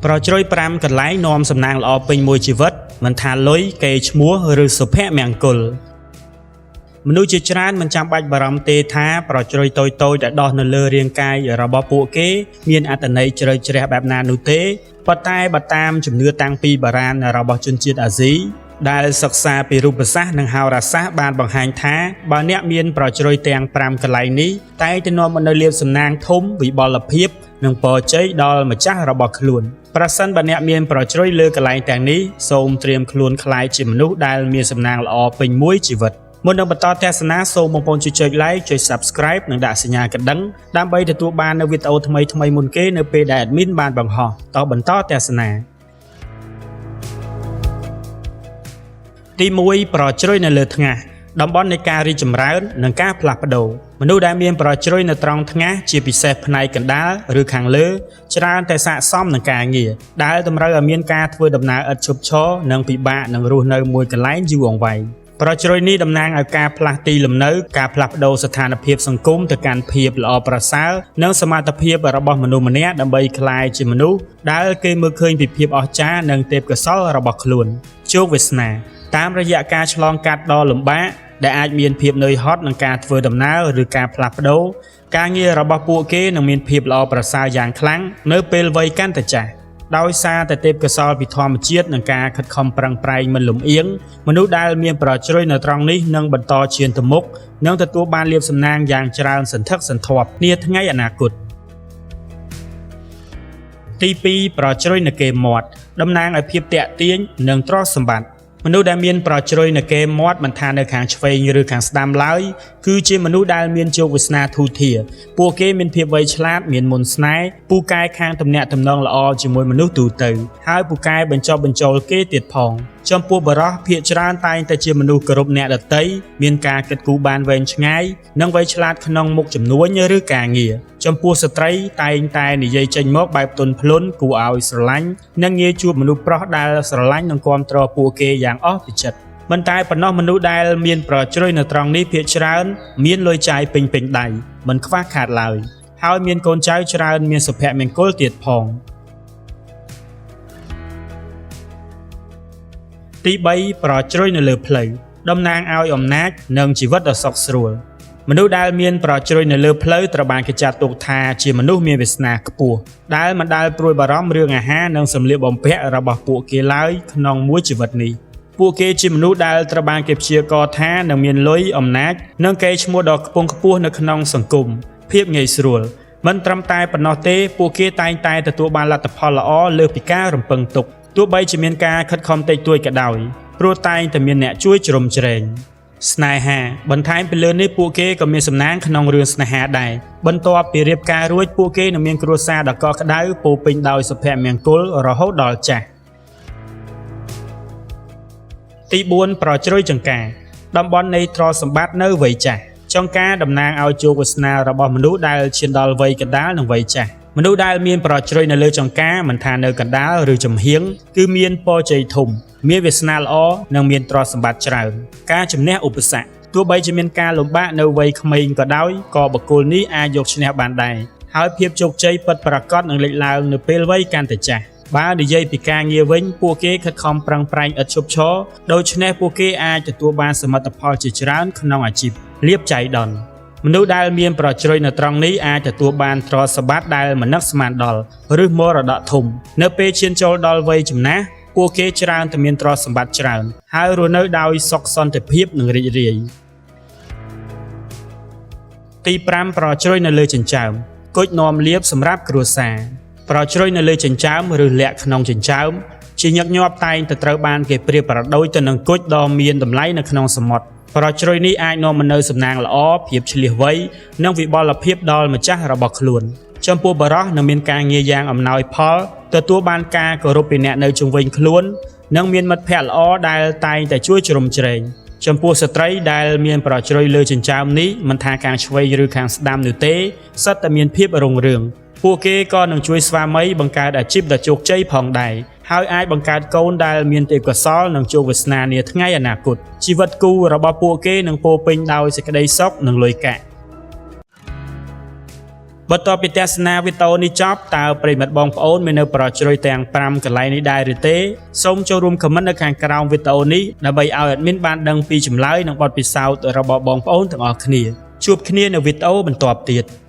ប្រជ្រុយ5កន្លែងនាំសំណាងល្អពេញមួយជីវិតមិនថាលុយកេរ្តិ៍ឈ្មោះឬសុភមង្គលមនុស្សជាច្រើនមិនចាំបាច់បារម្ភទេថាប្រជ្រុយតូចៗដែលដោះនៅលើរាងកាយរបស់ពួកគេមានអត្ថន័យជ្រៅជ្រះបែបណានោះទេប៉ុន្តែបើតាមជំនឿតាំងពីបុរាណរបស់ជនជាតិអាស៊ីដែលសិក្សាពីរូបសាស្ត្រនិងហោរាសាស្ត្របានបង្ហាញថាបើអ្នកមានប្រជ្រុយទាំង5កន្លែងនេះតែងតែនាំមកនូវលាភសំណាងធំវិបុលភាពនិងពរជ័យដល់ម្ចាស់របស់ខ្លួនប្រសិនបើអ្នកមានប្រជ្រុយលើកន្លែងទាំងនេះសូមត្រៀមខ្លួនក្លាយជាមនុស្សដែលមានសំណាងល្អពេញមួយជីវិតមុននឹងបន្តទស្សនាសូមបងប្អូនជួយចុច Like ចុច Subscribe និងដាក់សញ្ញាកណ្ដឹងដើម្បីទទួលបាននូវវីដេអូថ្មីៗមុនគេនៅពេលដែល admin បានបង្ហោះតបន្តទស្សនាទី1ប្រជ្រុយនៅលើថ្ងាសតំបន់នៃការរីកចម្រើននិងការផ្លាស់ប្ដូរមនុស្សដែលមានប្រជ្រុយនៅត្រង់ថ្ងាសជាពិសេសផ្នែកកណ្ដាលឬខាងលើច្រើនតែស័ក្តិសមនឹងការងារដែលតម្រូវឲ្យមានការធ្វើដំណើរឥតឈប់ឈរនិងពិបាកនឹងរស់នៅមួយកន្លែងយូរអង្វែងប្រជ្រុយនេះតំណាងឲ្យការផ្លាស់ទីលំនៅការផ្លាស់ប្ដូរស្ថានភាពសង្គមទៅកាន់ភាពល្អប្រសើរនិងសមត្ថភាពរបស់មនុស្សម្នាក់ដើម្បីក្លាយជាមនុស្សដែលគេមើលឃើញពីភាពអស្ចារ្យនិងទេពកោសល្យរបស់ខ្លួនជោគវាសនាតាមរយៈការឆ្លងកាត់ដ៏លំបាកដែលអាចមានភាពនឿយហត់នឹងការធ្វើដំណើរឬការផ្លាស់ប្ដូរការងាររបស់ពួកគេនឹងមានភាពល្អប្រសើរយ៉ាងខ្លាំងនៅពេលវ័យកាន់តែចាស់ដោយសារតែទេពកោសល្យពីធម្មជាតិនិងការខិតខំប្រឹងប្រែងមិនលំអៀងមនុស្សដែលមានប្រជ្រុយនៅត្រង់នេះនឹងបន្តឈានទៅមុខនិងទទួលបានលាភសំណាងយ៉ាងច្រើនសន្ធឹកសន្ធាប់នាថ្ងៃអនាគតទី2ប្រជ្រុយនៅគេមាត់តំណាងឲ្យភាពតាក់ទាញនិងទ្រព្យសម្បត្តិមនុស្សដែលមានប្រជ្រុយនៅគេមាត់មិនថានៅខាងឆ្វេងឬខាងស្ដាំឡើយគឺជាមនុស្សដែលមានជោគវាសនាធូរធារពួកគេមានភាពវៃឆ្លាតមានមន្តស្នេហ៍ពូកែខាងទំនាក់ទំនងល្អជាមួយមនុស្សទូទៅហើយពូកែបញ្ចុះបញ្ចូលគេទៀតផងចំពោះបរិសភាកច្រើនតែងតែជាមនុស្សគោរពអ្នកដទៃមានការគិតគូរបានវែងឆ្ងាយនិងវៃឆ្លាតក្នុងមុខជំនួញឬការងារចំពោះស្ត្រីតែងតែនិយាយចេញមកបែបទន់ភ្លន់គួរឲ្យស្រឡាញ់និងងាយជួបមនុស្សប្រុសដែលស្រឡាញ់និងគាំទ្រពួកគេយ៉ាងអស់ពីចិត្តមិនតែប៉ុណ្ណោះមនុស្សដែលមានប្រជ្រុយនៅត្រង់នេះភាគច្រើនមានលុយចាយពេញពេញដៃមិនខ្វះខាតឡើយហើយមានកូនចៅច្រើនមានសុភមង្គលទៀតផងទី3ប្រជ្រុយនៅលើផ្លូវតំណាងឲ្យអំណាចនិងជីវិតដ៏សុខស្រួលមនុស្សដែលមានប្រជ្រុយនៅលើផ្លូវត្រូវបានគេចាត់ទុកថាជាមនុស្សមានវាសនាខ្ពស់ដែលមិនដែលព្រួយបារម្ភរឿងអាហារនិងសម្លៀកបំពាក់របស់ពួកគេឡើយក្នុងមួយជីវិតនេះពួកគេជាមនុស្សដែលត្រូវបានគេព្យាករណ៍ថានឹងមានលុយអំណាចនិងកេរ្តិ៍ឈ្មោះដ៏ខ្ពង់ខ្ពស់នៅក្នុងសង្គមភាពងាយស្រួលមិនត្រឹមតែប៉ុណ្ណោះទេពួកគេតែងតែទទួលបានលទ្ធផលល្អលើសពីការរំពឹងទុកទោះបីជាមានការខិតខំតិចតួចក៏ដោយព្រោះតែងតែមានអ្នកជួយជ្រោមជ្រែងស្នេហាបន្ថែមពីលើនេះពួកគេក៏មានសំណាងក្នុងរឿងស្នេហាដែរបន្ទាប់ពីរៀបការរួចពួកគេនឹងមានគ្រួសារដ៏កក់ក្ដៅពោពេញដោយសុភមង្គលរហូតដល់ចាស់ទី4ប្រជ្រុយចង្ការតំបន់នៃទ្រព្យសម្បត្តិនៅវ័យចាស់ចង្ការតំណាងឲ្យជោគវាសនារបស់មនុស្សដែលឈានដល់វ័យកណ្ដាលនិងវ័យចាស់មនុស្សដែលមានប្រជ្រុយនៅលើចង្ការមិនថានៅកណ្ដាលឬចំហៀងគឺមានពរជ័យធំមានវាសនាល្អនិងមានទ្រព្យសម្បត្តិច្រើនការជំនះឧបសគ្គទោះបីជាមានការលំបាកនៅវ័យក្មេងក៏ដោយក៏បុគ្គលនេះអាចយកឈ្នះបានដែរហើយភាពជោគជ័យពិតប្រាកដនឹងលេចឡើងនៅពេលវ័យកាន់តែចាស់បើនិយាយពីការងារវិញពួកគេខិតខំប្រឹងប្រែងឥតឈប់ឈរដូច្នេះពួកគេអាចទទួលបានសមិទ្ធផលជាច្រើនក្នុងអាជីពលៀបចៃដន្យមនុស្សដែលមានប្រជ្រុយនៅត្រង់នេះអាចទទួលបានទ្រព្យសម្បត្តិដែលមិននឹកស្មានដល់ឬមរតកធំនៅពេលឈានចូលដល់វ័យចំណាស់ពួកគេច្រើនតែមានទ្រព្យសម្បត្តិច្រើនហើយរស់នៅដោយសុខសន្តិភាពនិងរីករាយទី5ប្រជ្រុយនៅលើចិញ្ចើមគុជនាំលាភសម្រាប់គ្រួសារប្រជ្រុយនៅលើចិញ្ចើមឬលាក់ក្នុងចិញ្ចើមជាញឹកញាប់តែងតែត្រូវបានគេប្រៀបប្រដូចទៅនឹងគុជដ៏មានតម្លៃនៅក្នុងសមុទ្រប្រជ្រុយនេះអាចនាំមកនូវសំណាងល្អភាពឈ្លាសវៃនិងវិបុលភាពដល់ម្ចាស់របស់ខ្លួនចំពោះបុរសនឹងមានការងារយ៉ាងអំណោយផលទទួលបានការគោរពពីអ្នកនៅជុំវិញខ្លួននិងមានមិត្តភ័ក្តិល្អដែលតែងតែជួយជ្រោមជ្រែងចំពោះស្ត្រីដែលមានប្រជ្រុយលើចិញ្ចើមនេះមិនថាខាងឆ្វេងឬខាងស្ដាំនោះទេសុទ្ធតែមានភាពរុងរឿងពួកគេក៏នឹងជួយស្វាមីបង្កើតអាជីពដ៏ជោគជ័យផងដែរហើយអាចបង្កើតកូនដែលមានទេពកោសល្យនិងជោគវាសនានាថ្ងៃអនាគតជីវិតគូរបស់ពួកគេនឹងពោពេញដោយសេចក្តីសុខនិងលុយកាក់ បន្ទាប់ពីទស្សនាវីដេអូនេះចប់តើប្រិយមិត្តបងប្អូនមាននៅប្រជ្រុយទាំង5កន្លែងនេះដែរឬទេសូមចូលរួម comment នៅខាងក្រោមវីដេអូនេះដើម្បីឲ្យ admin បានដឹងពីចម្លើយនិងបទពិសោធន៍របស់បងប្អូនទាំងអស់គ្នាជួបគ្នានៅវីដេអូបន្ទាប់ទៀត។